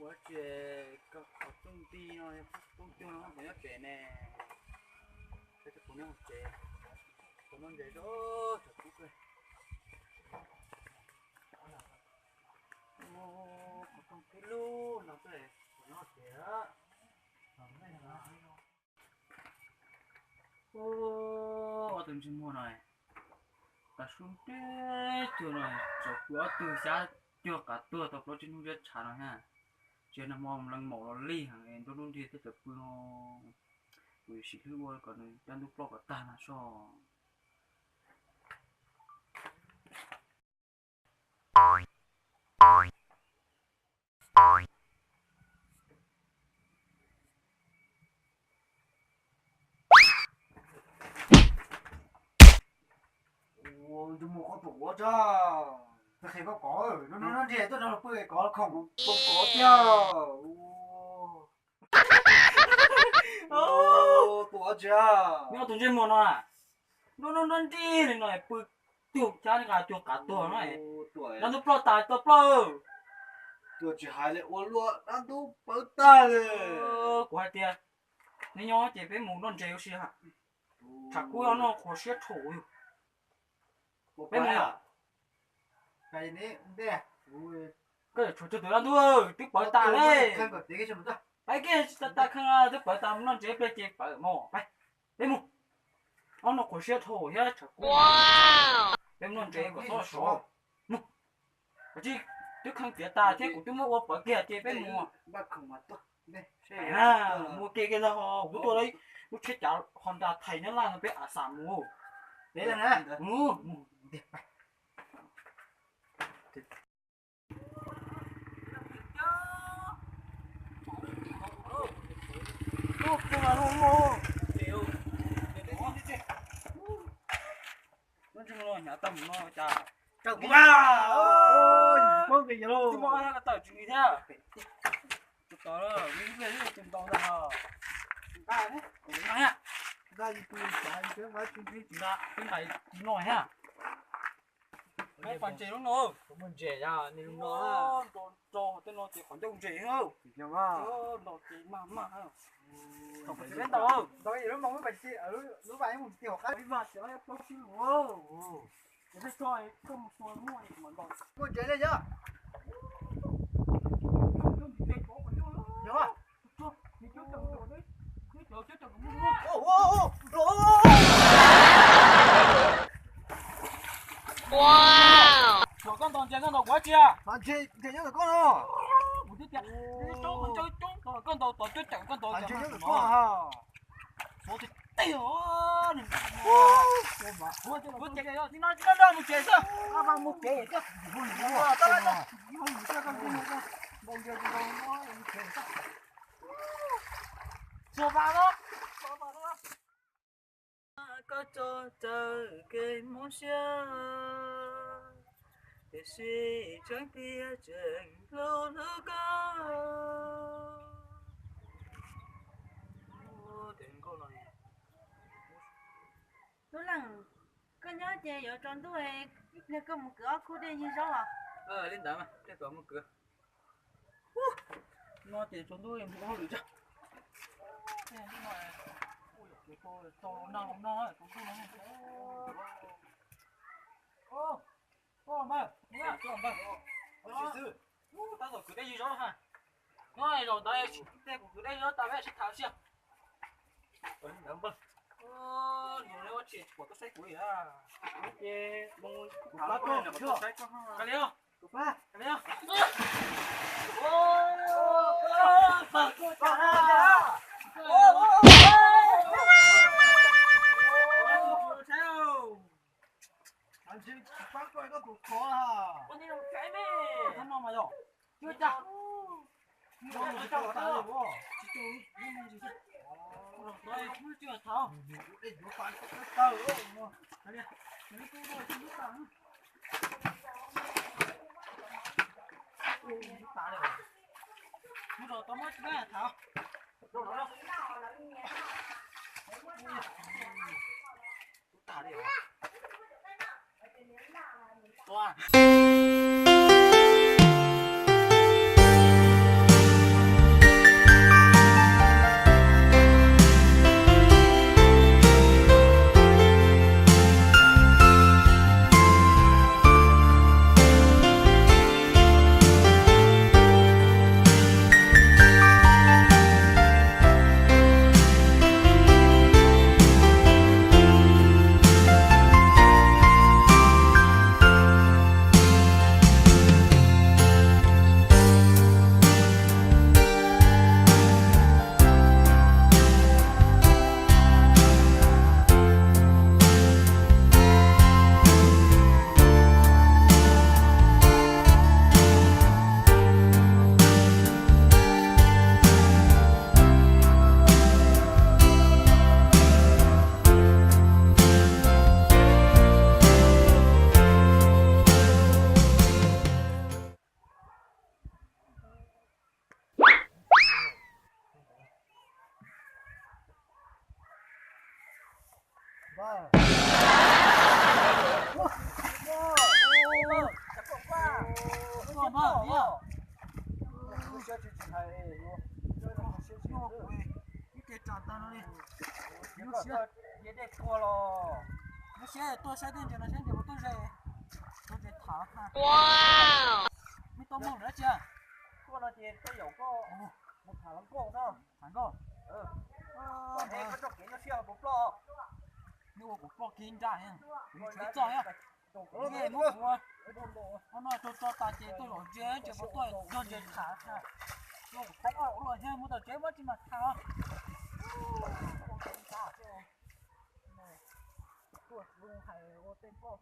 Ua ces koj qhov rooj nti no, rooj cug no puas nyob tsev ne? Peb cov kuv nyob hauv tsev, kuv noj ntses rau thaum kub kawg. Qhov rooj tib lub no xwb, kuv nyob hauv tsev. Ob tug ntsej muag no, tav su ntiag cuag no, tsaus pw ob tug xyab cuag qav tuag tau plaub tsib hnub ziab tshav no thiab. Tsis yog nag hmo leej maum los lig heev, nruab hnub ntiag thiaj tsaus pw no. Kuv yuav sim hlub ua kom nws dab ntub ploj kom tag no soj. Ntsej muag koj tuaj ua tsa, koj qhia koj kov, no no no nrhiav tuaj no los pw kov khoom kov tiag. Tuaj ua tsa, nyob tus ntsej muag no, nruab nruab nrib li no pw cuag xyab li nqa cuag qav tuag no, dab ntub ploj tas tau plaub. Tuaj tsis hais li ua luaj dab ntub pawv tag li. Kuv hais tias neb nyob ces peb mus noj ntses ua si ha. Tshav kub no qhuav siab dhau yus. Peb mus. Koj tshuav tsawg tus dab ntub twb pawv tas li. Peb kiag tsis tas tas kheej twb pawv tas, mus noj ntses pliag ces pawv mog. Peb mus. Ob no qhuav siab dhau thiab tshav kub. Peb mus noj ntses kom txhob sov. Mus. Koj tsis, twb kheej tiav tas thiab kuv twb muab ua pawv kiag ces peb mus. Mus ke ke los kuv tuaj lub tsheb cav Honda thais nyob laj no peb a xam mus. Mus. Hnyav tag mus no cas. Tawm kuv mas. Twb muab tawm tsw thiab. Tus tod tus ntau ntag. Twb ntais tis no thiab. Peb pas ntses lub no. Nrog nrog tej no ces qhov ncauj ntses. Nrog ces mag mag. Lub vas mus ti hauv qab, lub vas plaub tsib lus. Koj mus tua muaj ntses li yog. Koj ntaus ntses koj ntaus kuv dab tsi? Ntses nyob ntawm koj no. Kuv twb tias, koj ntaus tod cuab cawm koj ntaus. Ntses nyob ntawm koj. Kuv ces, kuv ces, no mus tsev xwb. Mus tsev xwb. Tsuag vas los. Koj tso tawm kev mob siab, tiam sis tseeb tiag tseem hlub hlub koj. Tub Leej, koj nyob ces yuav tsaus ntuj, ib pliag koj mus kwv ob khub dej ywg zaub os. Li ntawd mas ib pliag kuv mus kwv. No ces tsaus ntuj mus ua hauj lwm tso. Tab tom kwv dej ywg zaub ha. No zaum ntawd tej kuv kwv dej ywg zaub tas peb sib tham ua si. Nws ua tsis pom tuaj saib kuv li. Ces mus tham pab tuaj saib koj. Kav liam, kav liam. Tsis pab koj, koj tus qhov. Ua no mas yog. Cuab cag. Ib ce tso tau no li. Lub siab, lub siab tuaj saib tej ntses no saib ntses puas tuaj ze, tuaj ze tham. Mej tuaj muaj dab tsi? Tuaj no ces tuaj yaum koj mus tham hluas nkauj no. Tham nkauj? Nws ua kuv ploj kiag nra, kuv tshuav ib txoj thiab. Muab kuv no tso tso tas ces tuaj zaum ntses, ntses puas tuaj yog ntses tham. Kuv poob ua luaj thiab, mus tom tsev muab tsis mam tham. Tuaj hais ua tej nkauj.